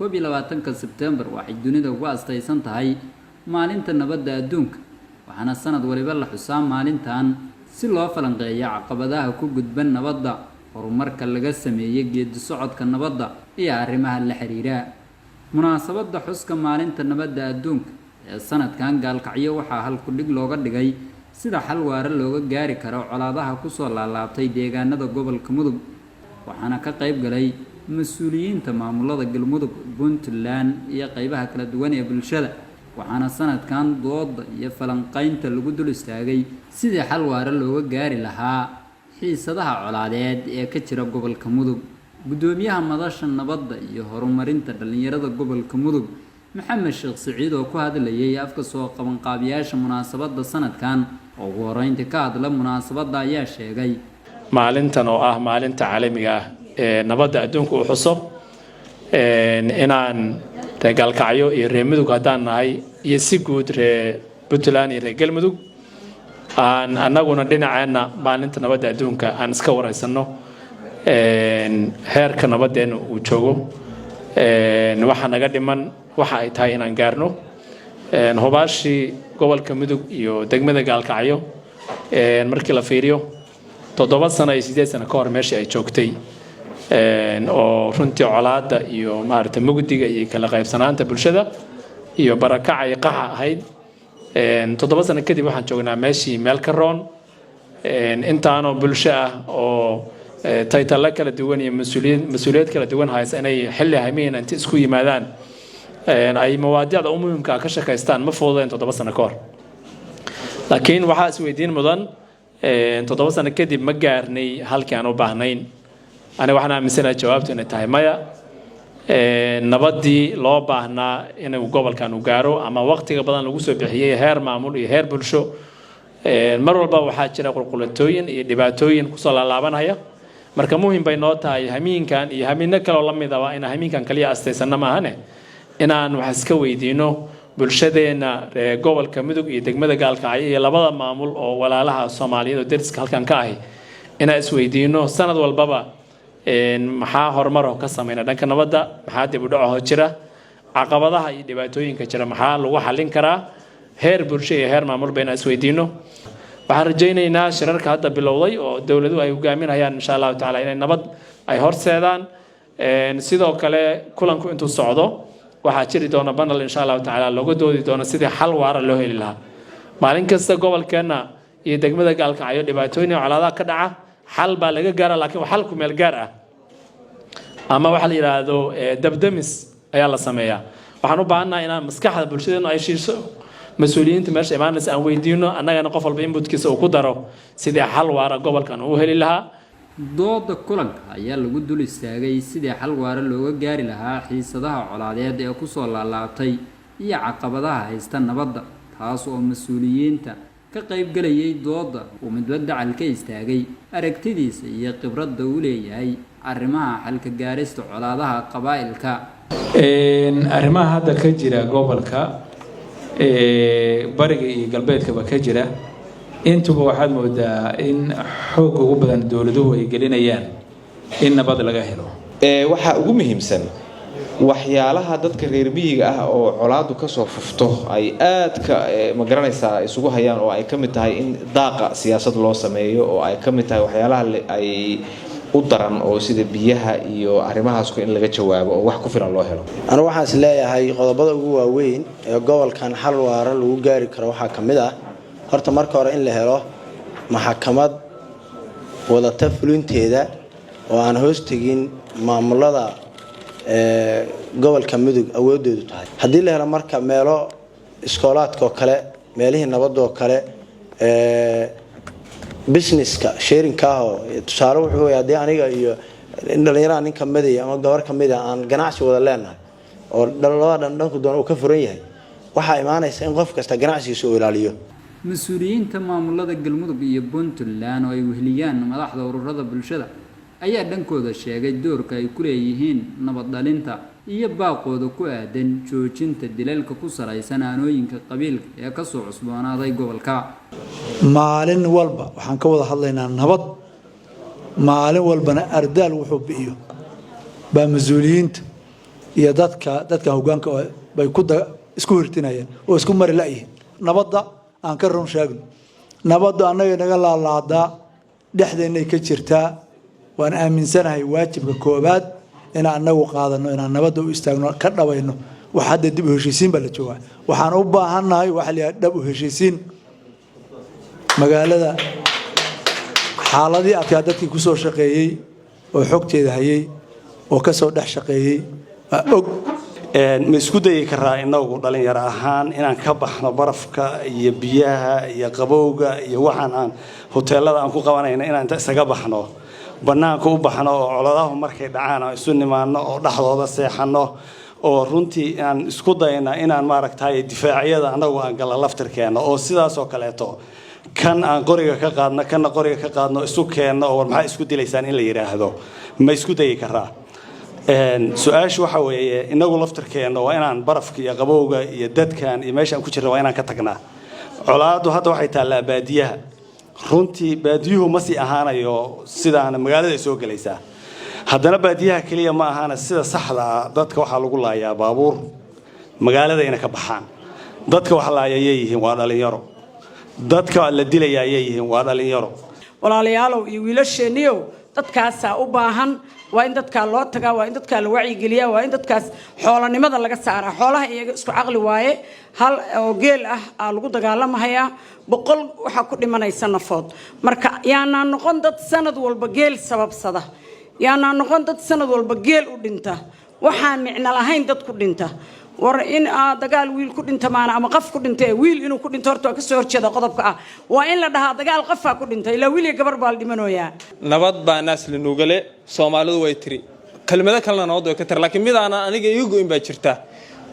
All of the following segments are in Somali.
21-ka Sebtembar waxay dunida ugu astaysan tahay maalinta nabadda adduunka, waxaana sanad waliba la xusaa maalintan si loo falanqeeyo caqabadaha ku gudban nabadda, horumarka laga sameeyey geedi socodka nabadda iyo arrimaha la xiriira. Munaasabadda xuska maalinta nabadda adduunka ee sanadkan Gaalkacyo waxaa halkudhig looga dhigay sida xal waara looga gaari karo colaadaha kusoo laalaabtay deegaanada gobolka Mudug, waxaana ka qayb galay mas-uuliyiinta maamulada Galmudug, Puntland iyo qeybaha kala duwan ee bulshada. Waxaana sanadkan dooda iyo falanqeynta lagu dul istaagay sidii xal waara looga gaari lahaa xiisadaha colaadeed ee ka jira gobolka Mudug. Gudoomiyaha madasha nabadda iyo horumarinta dhalinyarada gobolka Mudug, Maxamed Sheekh Siciid, oo ku hadlayay afka soo qabanqaabiyaasha munaasabadda sanadkan oo ugu horeynta ka hadla munaasabadda, ayaa sheegay: Maalintan oo ah maalinta caalamiga ah ee nabadda adduunka uu xuso, inaan reer Gaalkacyo iyo reer Mudug haddaan nahay iyo si guud reer Puntland iyo reer Galmudug aan annaguna dhinaceenna maalinta nabadda adduunka aan iska waraysanno heerka nabadeenna uu joogo, waxa naga dhiman, waxa ay tahay inaan gaarno. Hubaashii gobolka Mudug iyo degmada Gaalkacyo markii la fiiriyo 7 sano iyo 8 sano ka hor meeshii ay joogtay, oo runtii colaadda iyo maaragtay mugdiga iyo kala qaybsanaanta bulshada iyo barakaca iyo qaxa ahayd, 7 sano kadib waxaan joognaa meeshii meel ka roon. Intaanoo bulsho ah oo taytalo kala duwan iyo mas-uuliyad kala duwan haysa inay xilli hamiin inta isku yimaadaan ay mawaadiicda u muhiimka ka shakaystaan ma fududeen 7 sano ka hor. Laakiin waxaa isweydiin mudan, 7 sano kadib ma gaarnay halkii aan u baahnayn? Aniga waxaan aaminsanahay jawaabtu inay tahay maya. Nabaddii loo baahnaa inuu gobolkan uu gaaro ama waqtiga badan lagu soo bixiyey heer maamul iyo heer bulsho, mar walba waxaa jira qulqulatooyin iyo dhibaatooyin kusoo laalaabanaya. Marka muhim bay noo tahay hamiinkan iyo hamiino kaloo la midaba inaan hamiinkan kaliya astaysanno maahane, inaan wax iska weydiino bulshadeenna reer gobolka Mudug iyo degmada Gaalkacyo iyo labada maamul oo walaalaha Soomaaliyeed oo deriska halkan ka ahi, inaan isweydiino sanad walbaba maxaa horumaroo ka sameyna dhanka nabadda, maxaa dib u dhacaho jira, caqabadaha iyo dhibaatooyinka jira maxaa lagu xallin karaa, heer bulsho iyo heer maamulba inaan isweydiino. Waxaan rajaynaynaa shirarka hadda bilowday oo dowladuhu ay hogaaminayaan, insha Allahu tacaala, inay nabad ay horseedaan. Sidoo kale kulanku intuu socdo waxaa jiri doona panel, insha Allahu tacaala, looga doodi doono sidii xal waara loo heli lahaa. Maalin kasta gobolkeenna iyo degmada Gaalkacyo dhibaatooyin iyo colaadaha ka dhaca xal baa laga gaara, laakiin waa xal ku meel gaar ah ama waxa la yidhaahdo dabdamis ayaa la sameeyaa. Waxaan u baahannahay inaan maskaxda bulshadeenu ay shiiso, mas-uuliyiinta meesha imaanaysa aan weydiino, annagana qof walba inputkiisa uu ku daro sidii xal waara gobolkan uu heli lahaa. Dooda kulanka ayaa lagu dul istaagay sidii xal waara looga gaari lahaa xiisadaha colaadeed ee kusoo laalaabtay iyo caqabadaha haysta nabadda, taas oo mas-uuliyiinta ka qaybgalayay dooda uu midba dacal ka istaagay aragtidiisa iyo khibradda uu leeyahay arrimaha xalka gaarista colaadaha qabaa'ilka. Arrimaha hadda ka jira gobolka bariga iyo galbeedkaba ka jira intuba waxaad moodaa in xoog ugu badan dowladuhu ay gelinayaan in nabad laga helo. Waxaa ugu muhiimsan waxyaalaha dadka reer miyiga ah oo colaadu kasoo fufto ay aadka, ma garanaysaa, isugu hayaan, oo ay ka mid tahay in daaqa siyaasad loo sameeyo, oo ay ka mid tahay waxyaalaha ay u daran oo sida biyaha iyo arrimahaas in laga jawaabo oo wax ku filan loo helo. Anigu waxaan is leeyahay qodobada ugu waaweyn ee gobolkan xal waara lagu gaari karo waxaa ka mid ah horta marka hore in la helo maxkamad wadata fulinteeda oo aan hoos tegin maamulada gobolka Mudug awoodoodu tahay. Haddii la helo marka meelo iskoolaadka oo kale, meelihii nabadoo kale, businesska sharingka ahoo tusaale wuxuu wey haddii aniga iyo dhalinyaraha nin kamidaya ama gabar kamida aan ganacsi wada leenahay oo labada dhan dhanku doona uu ka furan yahay, waxaa imaanaysa in qof kasta ganacsigiisa uu ilaaliyo. Mas-uuliyiinta maamulada Galmudug iyo Puntland oo ay weheliyaan madaxda ururada bulshada ayaa dhankooda sheegay doorka ay ku leeyihiin nabad dhalinta iyo baaqooda ku aadan joojinta dilalka ku salaysan aanooyinka qabiilka ee kasoo cusboonaaday gobolka. Maalin walba waxaan ka wada hadlaynaa nabad, maalin walbana ardaal wuxuu bi'iyo baa mas-uuliyiinta. Iyo dadka dadkan hoggaanka bay ku isku hirtinayeen oo isku mari la'yihiin. Nabadda aan ka run sheegno, nabaddu annaga naga laalaadaa, dhexdeennay ka jirtaa. Waan aaminsanahay waajibka koobaad inaan annagu qaadano, inaan nabadda u istaagno, ka dhabayno. Wax hadda dib u heshiisiin baa la joogaa. Waxaan u baahannahay waxa la yidhaha dhab u heshiisiin. Magaalada xaaladii adkaa dadkii kusoo shaqeeyey oo xogteeda hayay oo kasoo dhex shaqeeyey waa og. Ma isku dayi karaa inagu dhalinyaro ahaan inaan ka baxno barafka iyo biyaha iyo qabowga iyo waxaan aan hoteelada aan ku qabanayna, inaan inta isaga baxno bannaanka u baxno, oo coladahu markay dhacaan aan isu nimaano oo dhexdooda seexanno, oo runtii aan isku dayna inaan maaragtay difaacyada annagu aan galla laftirkeenna, oo sidaas oo kaleeto kan aan qoriga ka qaadno, kanna qoriga ka qaadno, isu keenno, oo war maxaa isku dilaysaan in la yidhaahdo? Ma isku dayi karaa? Su-aashu waxa weeye, inagu laftirkeenna waa inaan barafka iyo qabowga iyo dadkan iyo meesha aan ku jirna waa inaan ka tagnaa. Colaaddu hadda waxay taallaa baadiyaha. Runtii baadiyuhu ma sii ahaanayo sidaana, magaalada ay soo gelaysaa. Haddana baadiyaha keliya ma ahaana. Sida saxda ah, dadka waxaa lagu laayaa baabuur magaaladayna ka baxaan. Dadka wax laayayay yihiin waa dhalinyaro. Dadka la dilaya ayay yihiin waa dhalinyaro. Walaalayaalow iyo wiilasheenniyow, dadkaasaa u baahan. Waa in dadkaa loo tagaa, waa in dadkaa la wacyigeliyaa, waa in dadkaas xoolanimada laga saaraa. Xoolaha iyaga isku caqli waaye. Hal oo geel ah aa lagu dagaalamahayaa, 100 waxaa ku dhimanaysa nafood. Marka yaanaa noqon dad sanad walba geel sababsada, yaanaa noqon dad sanad walba geel u dhinta, waxaan micno lahayn dad ku dhinta. War in dagaal wiil ku dhinta maana ama qof ku dhinta, wiil inuu ku dhinto horta waa kasoo horjeeda. Qodobka ah waa in la dhahaa dagaal qofaa ku dhintay, ilaa wiil iyo gabar baa la dhimanooyaa. Nabad baa naas la nuugale, Soomaalidu way tiri. Kelmado kalena nabad way ka tiri, laakiin mid aanan aniga iga go'in baa jirta.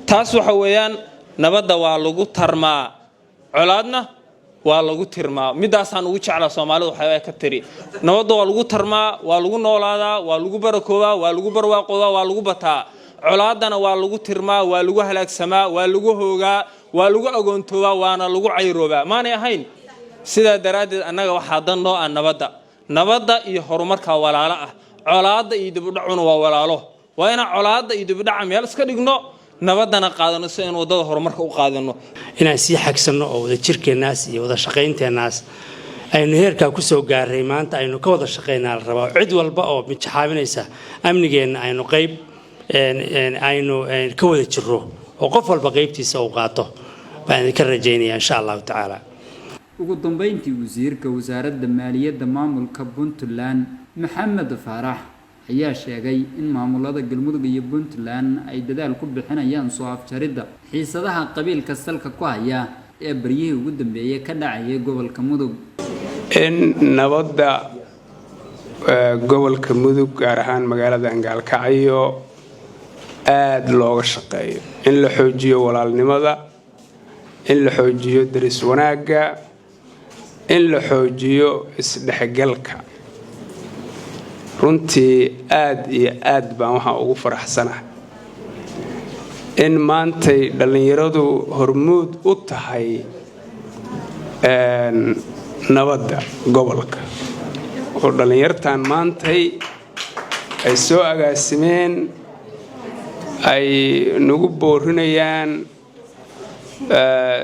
Taas waxa weeyaan, nabadda waa lagu tarmaa, colaadna waa lagu tirmaa. Midaasaan ugu jeclaa Soomaalidu waxyaabaa ka tiri. Nabadda waa lagu tarmaa, waa lagu noolaadaa, waa lagu barakoobaa, waa lagu barwaaqoobaa, waa lagu bataa. Colaadana waa lagu tirmaa, waa lagu halaagsamaa, waa lagu hoogaa, waa lagu agoontoobaa, waana lagu cayroobaa. Maanay ahayn? Sidaa daraaddeed annaga waxaa dan noo ah nabadda. Nabadda iyo horumarka walaalo ah, colaadda iyo dibudhacuna waa walaalo. Waa inaan colaadda iyo dibudhaca meel iska dhigno, nabaddana qaadano, si aynu waddada horumarka u qaadano. Inaan sii xagsanno oo wada jirkeennaas iyo wada shaqaynteennaas aynu heerkaa kusoo gaaray maanta aynu ka wada shaqaynaa la rabaa. Cid walba oo mijaxaabinaysa amnigeenna aynu qayb aynu ka wada jirro, oo qof walba qaybtiisa uu qaato baan idinka rajaynaya, insha Allahu tacaala. Ugu dambeyntii, wasiirka wasaaradda maaliyadda maamulka Puntland, Maxamed Faarax, ayaa sheegay in maamulada Galmudug iyo Puntland ay dadaal ku bixinayaan soo afjaridda xiisadaha qabiilka salka ku haya ee baryihii ugu dambeeyay ka dhacayay gobolka Mudug. In nabadda gobolka Mudug, gaar ahaan magaalada Gaalkacyo, aada looga shaqeeyo, in la xoojiyo walaalnimada, in la xoojiyo daris wanaagga, in la xoojiyo isdhexgalka. Runtii aada iyo aad baan waxaan ugu faraxsanahay in maantay dhallinyaradu hormuud u tahay nabadda gobolka, oo dhallinyartan maantay ay soo agaasimeen, ay nagu boorinayaan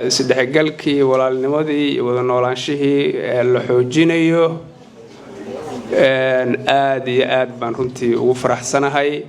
isdhexgalkii, walaalnimadii iyo wada noolaanshihii la xoojinayo. Aada iyo aad baan runtii ugu faraxsanahay.